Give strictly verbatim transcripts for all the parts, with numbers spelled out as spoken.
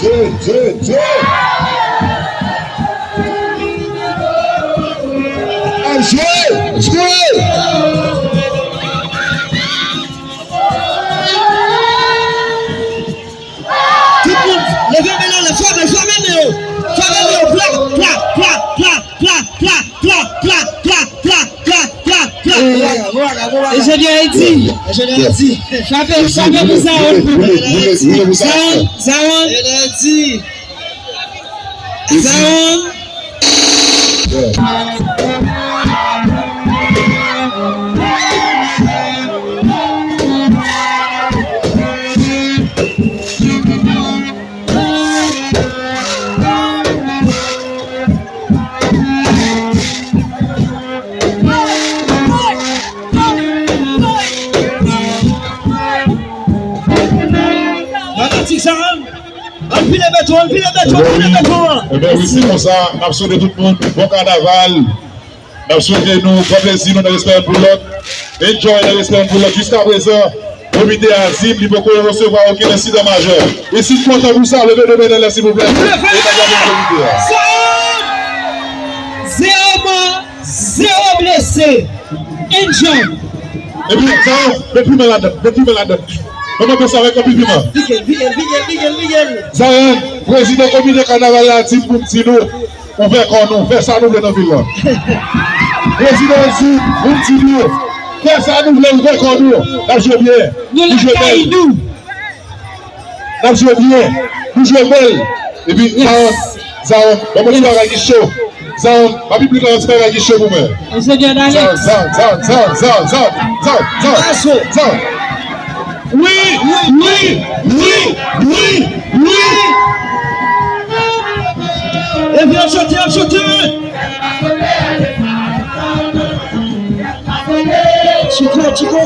Dye, Dye, Dye. Al jwe, jwe. Tout moun, leve men nou anlè, frape, frape men yo. Frape men yo, pla, pla, pla. Enjenyè Edi. Enjenyè Edi. Frape, frape pou Zaon. Zaon, Zaon. Zaon. Fanatik sa, ann pile beton, ann pile beton, ann pile beton an. Ebyen wi, se konsa, n ap swete tout moun bon kanaval. N ap swete nou pran plezi nou nan respè youn pou lòt. Enjoy nan respè youn pou lòt. Jiskaprezan, komite a di m li poko resevwa okenn ensidan majè. E si n kontan pou sa, leve de men anlè, silvouplè. E n ap gade komite a. Zewo mò, zewo blese. Enjoy. Epi, Zayon, met piman ladann, met piman ladann. Mwen mande sa avèk anpil piman. Zayon, prezidan komite kanaval la di m pou m di nou, ouvè kò nou, fè sa nou vle nan vil la. Prezidan di, pou m di nou, fè sa nou vle, ouvè kò nou. N ap jwe byen. Nou jwe bèl. N ap jwe byen. Nou jwe bèl. Epi, Zayon, Zayon, ban mwen ti bagay ki cho. Zayon, pa piblik la, yon ti bagay ki cho pou mwen. Zayon, Zayon, Zayon. Wi, wi, wi, wi, wi. Epi, an chante, an chante. Tchiko, tchiko.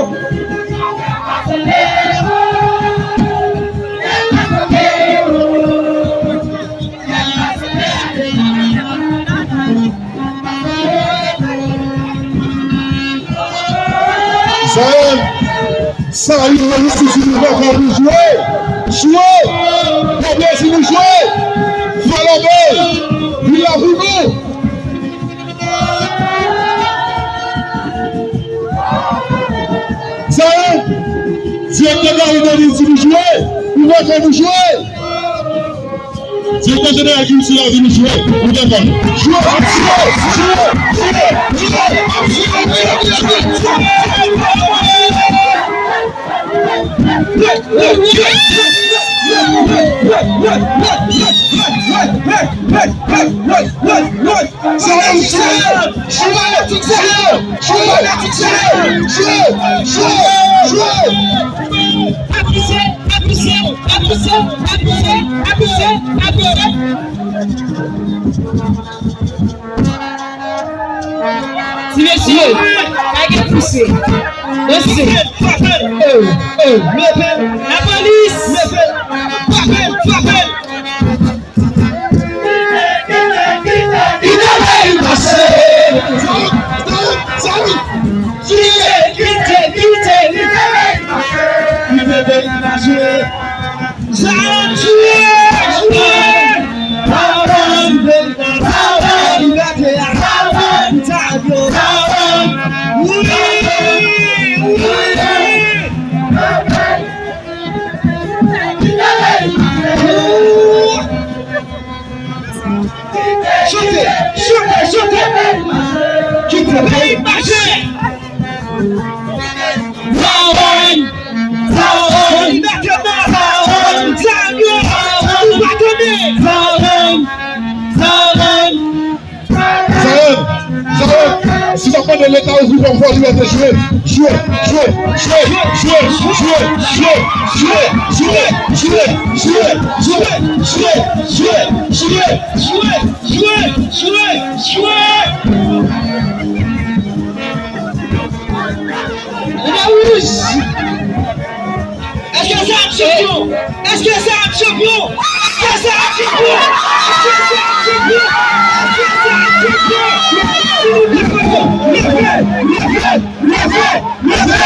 Zayon, sa rive jistis nou pa ka pou jwe. Jwe! Pwoblèm si nou jwe! Fè lòbèy! Vin la pou nou! Zayon, direktè Gary Denis di nou jwe, ouvè kò nou jwe. Direktè jeneral kilti a di nou jwe, ouvè kò nou. Jwe, jwe, jwe, jwe, jwe. Zayon, jwe! Jwe! Jwe! Jwe! Jwe! Jwe! Jwe! Jwe! Apize, apize, apize, apize, apize, apize. Ti mesye, pa gen pouse. Mesye. Eh, eh. Lapolis. Frape l, frape l. Kite, kite, kite, kite peyi mache. Kite, kite, kite, kite peyi mache. Kite peyi mache. Zayon, jwe, jwe. Zayon, Zayon, Zayon, Zayon. Wi, wi. Chante, chante, chante. Kite peyi mache. Zayon, Zayon, Zayon, Zayon, ou pa tande. Zayon, Zayon. Zayon, Zayon, si w ap mande Leta ouvri pòt pou w libète, jwe, jwe, jwe. Nèg wouj! Èske sa ap Chanpyon? Èske sa ap chanpyon? Èske sa ap chanpyon? Èske sa ap chanpyon? Èske sa ap chanpyon? Leve, leve, leve, leve, leve,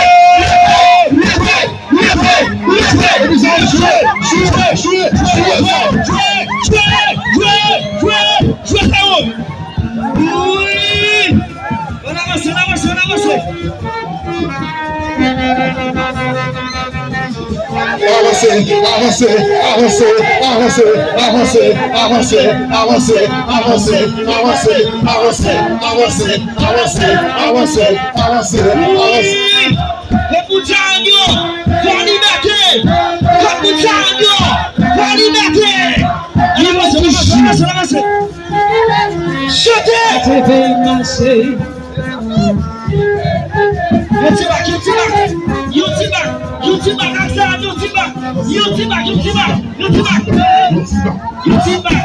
leve, leve, leve, leve. Jwe, jwe, jwe, jwe, jwe, jwe, jwe, jwe, jwe, Tèwon. Wi! Ann avanse, ann avanse, ann avanse. Avanse, avanse, avanse, avanse. Wi! Kot bout sa yo? Fò libète! Kot bout sa yo? Fò libète! Ann avanse, ann avanse, ann avanse, ann avanse. Chante! Yon ti bak, yon ti bak, yon ti bak, yon ti bak, Axel, yon ti bak, yon ti bak, yon ti bak, yon ti bak, yon ti bak.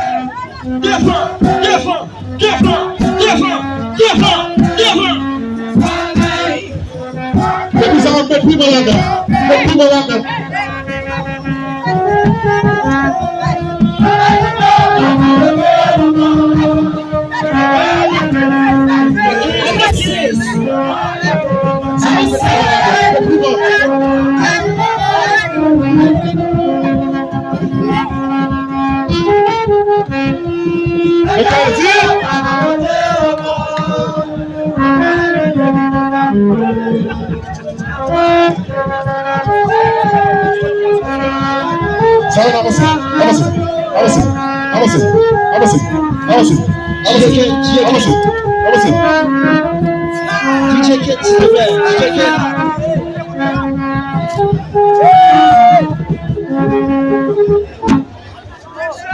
Devan, devan, devan, devan, devan, devan. Depi sa, met piman ladan. Met piman ladan. Sa yo avanse, avanse, avanse, avanse, avanse, avanse, avanse, avanse, avanse. D J Ken, silvouplè, D J Ken.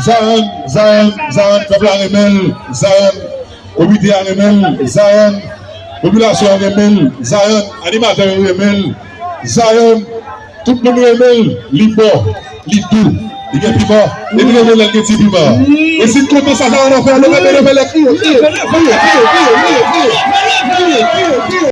Zion, Zion, Zion, pèp la renmen l. Zion, komite a renmen l. Zion, popilasyon an renmen l. Zion, animatè yo renmen l. Zion, tout moun renmen l. Li bon, li dou, li gen piman. Epi renmen lè l gen ti piman. E si kontan sa, Zion ap fè, leve, leve, leve, kriye, kriye, kriye.